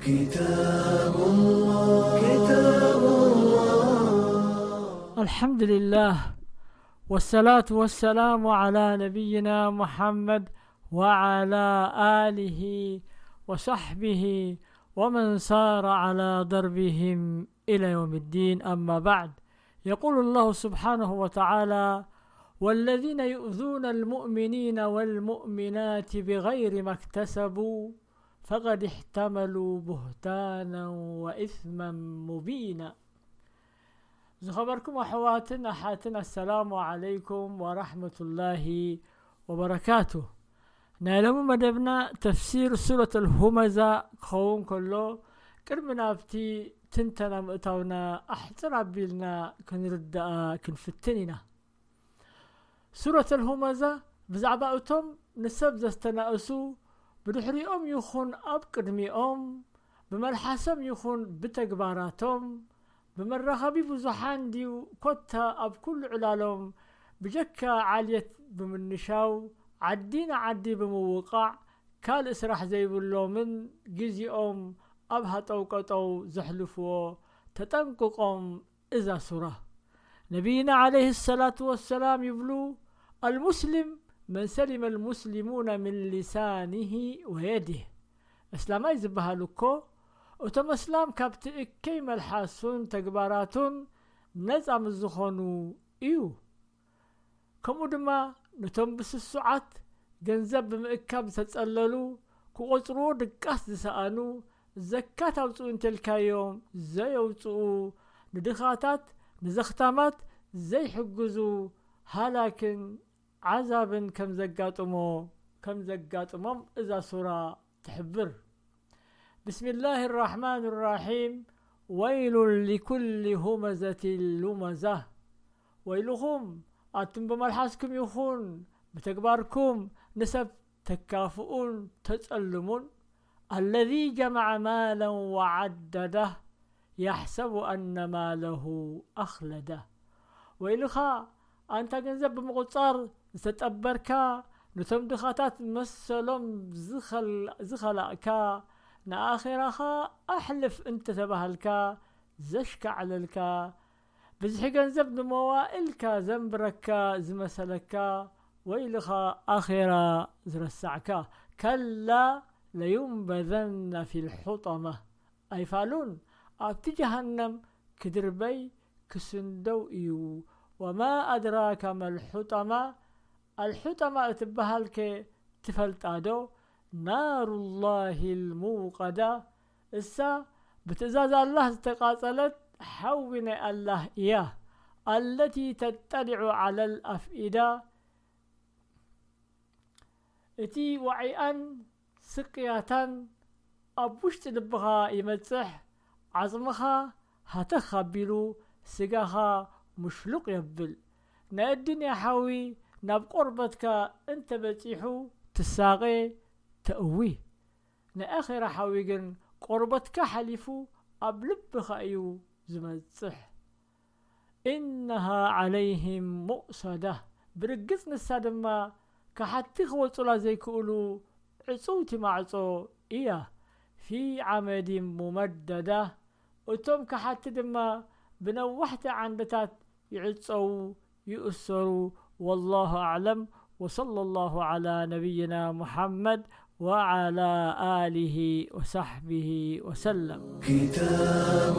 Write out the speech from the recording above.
كتاب الله. كتاب الله. الحمد لله، والصلاة والسلام على نبينا محمد وعلى آله وصحبه ومن سار على دربهم إلى يوم الدين. أما بعد، يقول الله سبحانه وتعالى: والذين يؤذون المؤمنين والمؤمنات بغير ما اكتسبوا فقد احتملوا بهتانا وإثما مبينا. ዝኸበርኩም ኣሕዋትን ኣሓትን፣ ኣሰላሙ ዓለይኩም ወራሕመቱላሂ ወበረካቱ። ናይ ሎሚ መደብና ተፍሲር ሱረት ኣልሁመዛ ክኸውን ከሎ፣ ቅድሚ ናብቲ ትንተና ምእታውና ኣሕፅር ኣቢልና ክንርድኣ ክንፍትን ኢና። ሱረት ኣልሁመዛ ብዛዕባ እቶም ንሰብ ዘስተናእሱ፣ ብድሕሪኦም ይኹን ኣብ ቅድሚኦም፣ ብመልሓሶም ይኹን ብተግባራቶም፣ ብመራኸቢ ብዙሓን ድዩ ኮታ ኣብ ኩሉ ዕላሎም፣ ብጀካ ዓልየት ብምንሻው፣ ዓዲ ንዓዲ ብምውቃዕ፣ ካልእ ስራሕ ዘይብሎምን ግዜኦም ኣብ ሃጠውቀጠው ዘሕልፍዎ፣ ተጠንቅቖም እዛ ሱራ። ነቢይና ዓለይሂ ሰላቱ ወሰላም ይብሉ፣ المسلم من سلم المسلمون من لسانه ويده። እስላማይ ዝበሃል እኮ፣ እቶም እስላም ካብቲ እከይ መልሓሱን ተግባራቱን ነፃ ምስ ዝኾኑ እዩ። ከምኡ ድማ፣ ነቶም ብስሱዓት፣ ገንዘብ ብምእካብ ዝተጸለሉ፣ ክቖጽርዎ ድቃስ ዝሰኣኑ፣ ዘካት ኣውጽኡ እንተልካዮም ዘየውጽኡ፣ ንድኻታት፣ ንዘኽታማት ዘይሕግዙ፣ ሃላክን ዓዛብን ከም ዘጋጥሞ፣ ከም ዘጋጥሞም እዛ ሱራ ትሕብር። بسم الله الرحمن الرحيم. ويل لكل همزة لمزة. ወይልኹም፣ ኣቱም ብመልሓስኩም ይኹን ብተግባርኩም ንሰብ ተካፍኡን ተጸልሙን። الذي جمع مالا وعدده يحسب أن ماله أخلده. ወይልኻ፣ ኣንታ ገንዘብ ብምቑጻር ዝተጠበርካ፣ ነቶም ድኻታት መሰሎም ዝኸል-፣ ዝኸላእካ፣ ንኣኼራኻ ኣሕልፍ እንተተባሃልካ ዘሽካዕለልካ፣ ብዝሒ ገንዘብ ንመዋእልካ ዘንብረካ ዝመሰለካ፣ ወይልኻ፣ ኣኼራ ዝረሳዕካ። كلا لينبذن في الحطمة. ኣይፋሉን፣ ኣብቲ ጀሃነም ክድርበይ ክስንደው እዩ። وما أدراك ما الحطمة. ኣልሑጠማ እትበሃልከ ትፈልጣ ዶ? نار الله الموقدة። እሳ ብትእዛዝ ኣላህ ዝተቃጸለት ሓዊ ናይ ኣላህ እያ። التي تطلع على الأفئدة። እቲ ዋዒኣን ስቅያታን ኣብ ውሽጢ ልብኻ ይመጽሕ፣ ዓጽምኻ ሃተኽ ኣቢሉ፣ ስጋኻ ሙሽሉቕ የብል። ናይ ኣዱንያ ሓዊ ናብ ቆርበትካ እንተበጺሑ ትሳቐ፣ ተእዊ። ናይ ኣኼራ ሓዊ ግን ቆርበትካ ሓሊፉ ኣብ ልብኻ እዩ ዝመጽሕ። إنها عليهم مؤصدة። ብርግጽ ንሳ ድማ ከሓቲ ክወጹላ ዘይክእሉ ዕጽውቲ ማዕጾ እያ። في عمد ممددة። እቶም ከሓቲ ድማ ብነዋሕቲ ዓንድታት ይዕጸዉ፣ ይእሰሩ። والله أعلم، وصلى الله على نبينا محمد وعلى آله وصحبه وسلم. كتاب